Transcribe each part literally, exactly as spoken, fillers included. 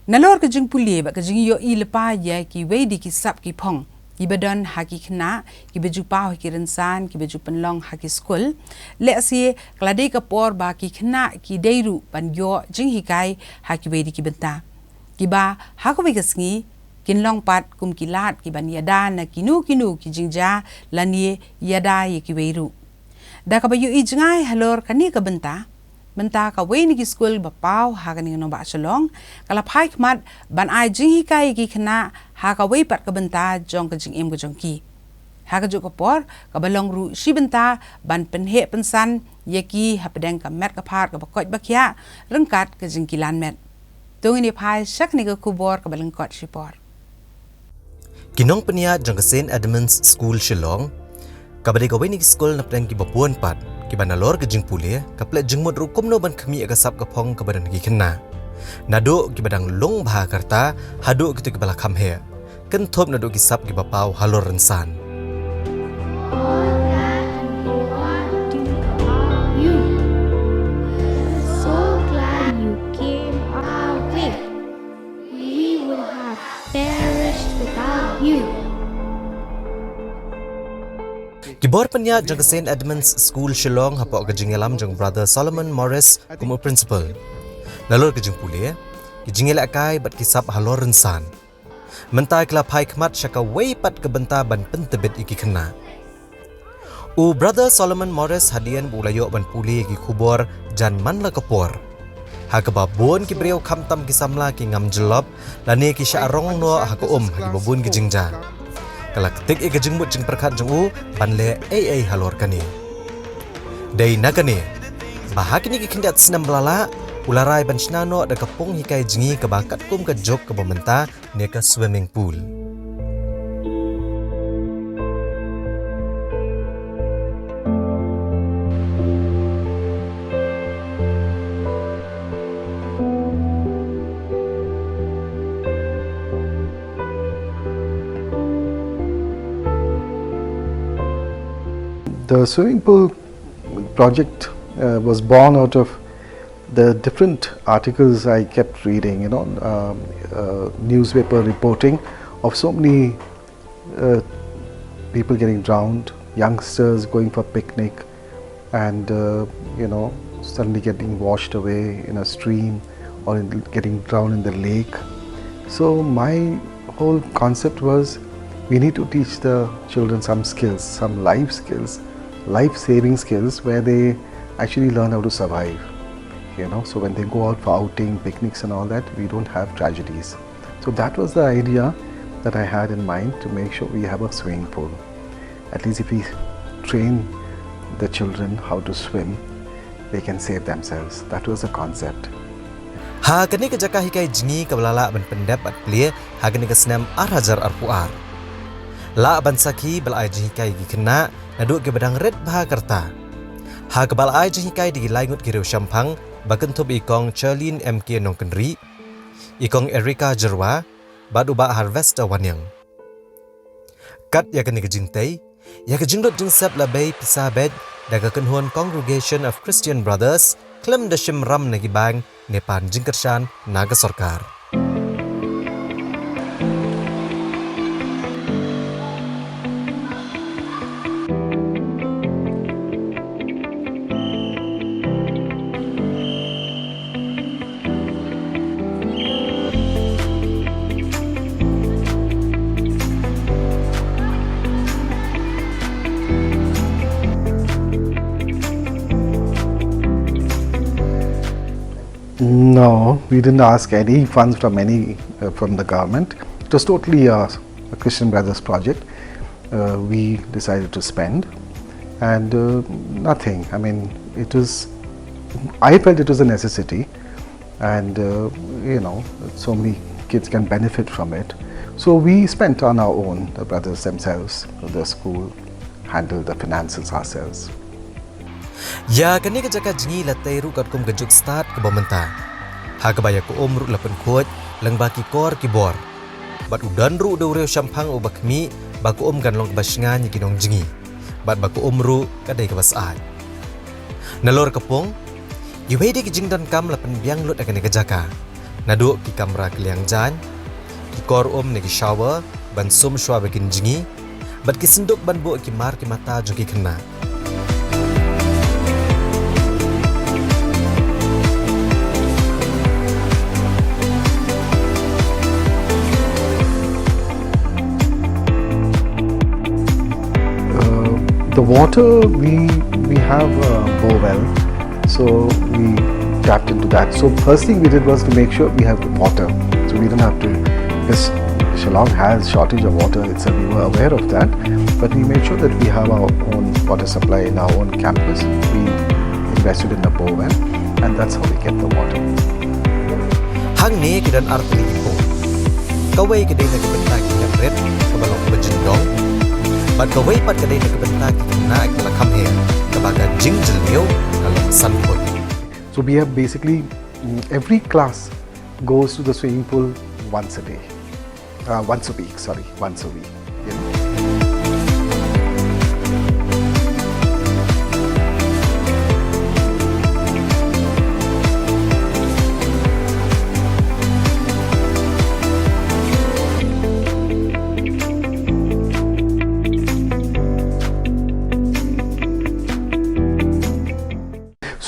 Nalor ka jingpule bad ka jingïohi lypa ïa kiwei de ki sap ki phong kiba don ha ki khynnah kiba ju paw ha ki rynsan kiba ju pynlong ha ki skul, lehse ka la dei ka por ba ki khynnah ki dei ruh ban ïoh jinghikai ha kiwei de ki bynta kiba ha kawei ka sngi kin long pat kum ki lad ki ban ïada na kino kino ki jingjia lane ïada ïa kiwei ruh. Da kaba ïohi jngai halor kane ka bynta, mynta kawei na ki skul ba paw ha kane ka nongbah Shillong ka la phai khmat ban ai jinghikai ïa ki khynnah ha kawei pat ka bynta jong ka jingim ka jong ki. Ha kajuh ka por kaba long ruh shi bynta ban pynheh pynsan ïa ki hapdeng ka met ka phad kaba koit ba khiah ryngkat ka jingkilan met. To ngin ïa phai sha kane ka khubor kaba lyngkot shipor. Ki nongpynïaid jong ka Saint Edmund's School Shillong, kaba dei kawei na ki skul napdeng kiba bun pat, kiba nalor ka jingpule ka pynleit jingmut ruh kumno ban khmih ïa ka sap ka phong kaba don ha ki khynnah. Naduh kiba dang lung bha ka rta haduh kito kiba la kham heh, kynthup naduh ki sap kiba paw halor rynsan. So glad you came our way. We would have perished without you. Ki bor pynïaid jong ka Saint Edmund's School Shillong hapoh ka jingïalam jong Brother Solomon Morris kum u principal. Nalor ka jingpule, ki jingïalehkai bad ki sap halor rynsan. Mynta ki la phai khmat sha kawei pat ka bynta ban pyntbit ïa ki khynnah. U Brother Solomon Morris hadien ba u la ïoh ban pule ïa ki khubor jan man la ka por, ha kaba bun ki briew khamtam ki samla ki ngam jyllop lane ki shah rong noh ha ka um ha kiba bun ki jingjia, ka la ktik ïa ka jingmut jingpyrkhat jong u ban leh ei ei halor kane. Dei na kane ba ha kine ki khyndiat snem ba la lah u la rai ban shna noh da ka pung hikai jngi kaba katkum ka juk kaba mynta ne ka swimming pool. The swimming pool project uh, was born out of the different articles I kept reading, you know, um, uh, newspaper reporting of so many uh, people getting drowned, youngsters going for picnic, and uh, you know, suddenly getting washed away in a stream or in, getting drowned in the lake. So my whole concept was we need to teach the children some skills, some life skills, life saving skills where they actually learn how to survive. You know, so when they go out for outing, picnics and all that, we don't have tragedies. So that was the idea that I had in mind, to make sure we have a swimming pool. At least if we train the children how to swim, they can save themselves. That was the concept. Ha kane ka jaka hikai jngi kaba la lah ban pyndep bad plie ha kane ka snem ar hajar arphew ar, lah ban sakhi ba la ai jinghikai ïa ki khynnah naduh kiba dang rit bha ka rta, ha kaba la ai jinghikai da ki lai ngut ki riewshemphang ba kynthup i Kong Charlene M K Nongkynrih, i Kong Erica Jyrwa bad u Bah Harvester Wanniang. Kat ïa kane ka jingtei, ïa ka jinglut jingsep la bei pisa beit da ka kynhun Congregation of Christian Brothers khlem da shim ram na ki bank ne pan jingkyrshan na ka sorkar. No, we didn't ask any funds from any uh, from the government. It was totally a, a Christian Brothers project. Uh, we decided to spend, and uh, nothing. I mean, it was. I felt it was a necessity, and uh, you know, so many kids can benefit from it. So we spent on our own. The brothers themselves, the school, handled the finances ourselves. Ïa kane ka jaka jngi la tei ruh katkum ka juk stad kaba mynta, ha kaba ïa ka um ruh la pynkhuid lyngba ki kor ki bor. Bad u don ruh da u riewshemphang uba khmih ba ka um kan long kaba shngaiñ ïa ki nongjngi, bad ba ka um ruh ka dei kaba syaid. Nalor ka pung, iwei de ki jingdonkam la pynbiang lut ha kane ka jaka, Naduh ki kamra kylliang jaiñ, ki kor um ne ki shower ban sum shuwa ba kin jngi, bad ki synduk ban buh ki mar ki mata jong ki khynnah. Uh, the water, we we have a bore well, so we tapped into that. So first thing we did was to make sure we have water, so we don't have to. Because Shillong has shortage of water itself. We were aware of that, but we made sure that we have our own water supply in our own campus. We invested in a bore well, and that's how we get the water. Hangne ki don ar tylli ki pung. Kawei ka dei na ka bynta ki hynñiewtrep kaba long kaba jyndong, bad kawei pat ka dei na ka bynta ki khynnah kiba la kham her, kaba ka jingjylliew ka long san phut. So we have basically, mm, every class goes to the swimming pool once a day. Uh, once a week, sorry, once a week. You know?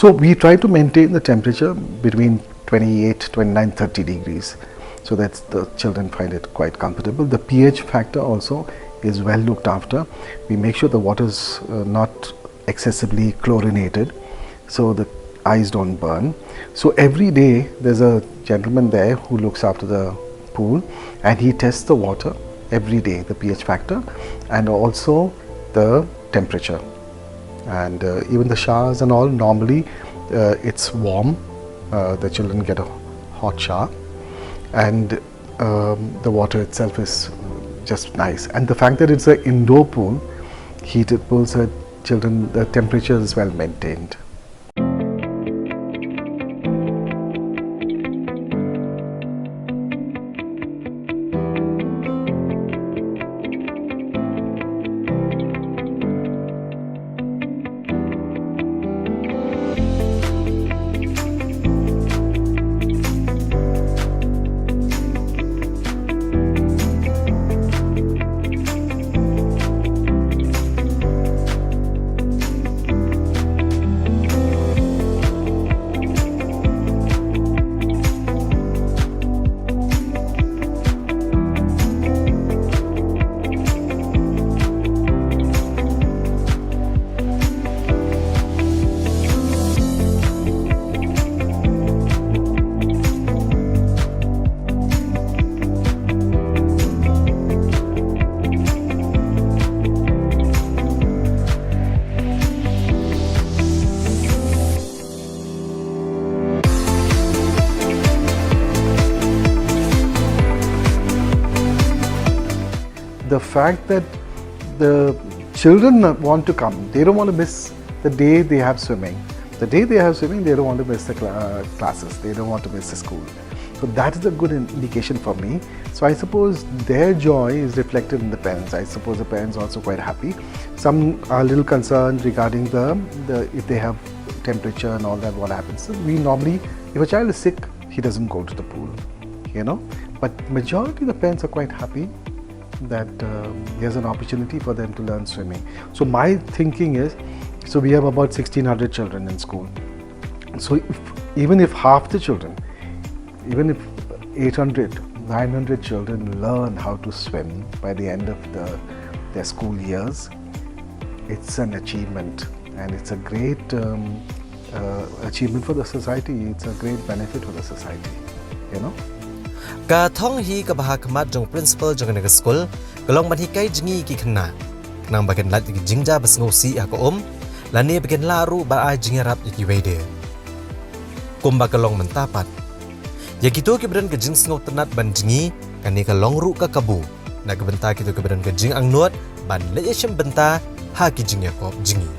So we try to maintain the temperature between twenty-eight, twenty-nine, thirty degrees. So that the children find it quite comfortable. The pH factor also is well looked after. We make sure the water's, uh, not excessively chlorinated, so the eyes don't burn. So every day there's a gentleman there who looks after the pool, and he tests the water every day, the pH factor, and also the temperature. And, uh, even the showers and all, normally, uh, it's warm. Uh, the children get a hot shower, and, um, the water itself is just nice. And the fact that it's an indoor pool, heated pool, so children, the temperature is well maintained. The fact that the children want to come, they don't want to miss the day they have swimming. The day they have swimming, they don't want to miss the cla- uh, classes, they don't want to miss the school. So that is a good indication for me. So I suppose their joy is reflected in the parents. I suppose the parents are also quite happy. Some are a little concerned regarding the, the if they have temperature and all that, what happens. So we normally, if a child is sick, he doesn't go to the pool, you know. But majority of the parents are quite happy that, um, there's an opportunity for them to learn swimming. So my thinking is, so we have about sixteen hundred children in school. So if, even if half the children, even if eight hundred, nine hundred children learn how to swim by the end of the, their school years, it's an achievement, and it's a great, um, uh, achievement for the society. It's a great benefit for the society, you know. Ka thong hi kaba ha khmat jong principal jong kane ka skul ka long ban hikai jngi ki khynnah, khnang ba kin lait ïa ki jingjia ba sngewsih ha ka um, lane ba kin lah ruh ban ai jingïarap ïa kiwei de. Kumba ka long mynta pat, ïa kito kiba don ka jingsngewtynnat ban jngi, kane ka long ruh ka kabu na ka bynta kito kiba don ka jingangnud ban leit ïashim bynta ha ki jingïakop jngi.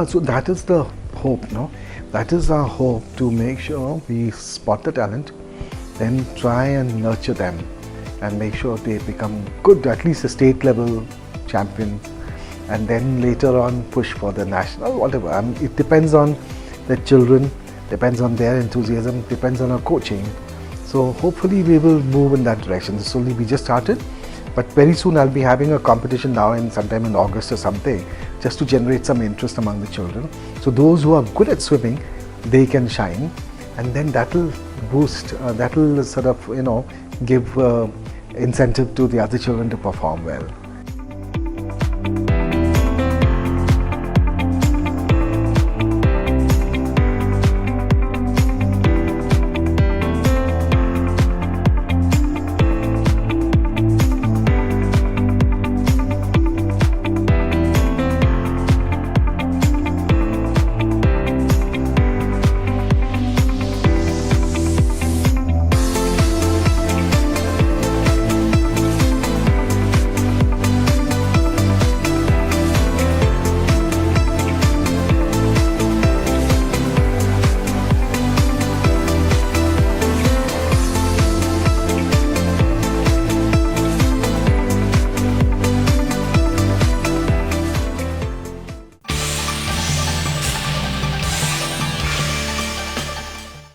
So that is the hope, no? That is our hope, to make sure we spot the talent, then try and nurture them and make sure they become good, at least a state level champion, and then later on push for the national, whatever. Um, it depends on the children, depends on their enthusiasm, depends on our coaching. So hopefully we will move in that direction. This only we just started, but very soon I'll be having a competition now in sometime in August or something, just to generate some interest among the children. So those who are good at swimming, they can shine, and then that'll boost, uh, that'll sort of, you know, give uh, incentive to the other children to perform well.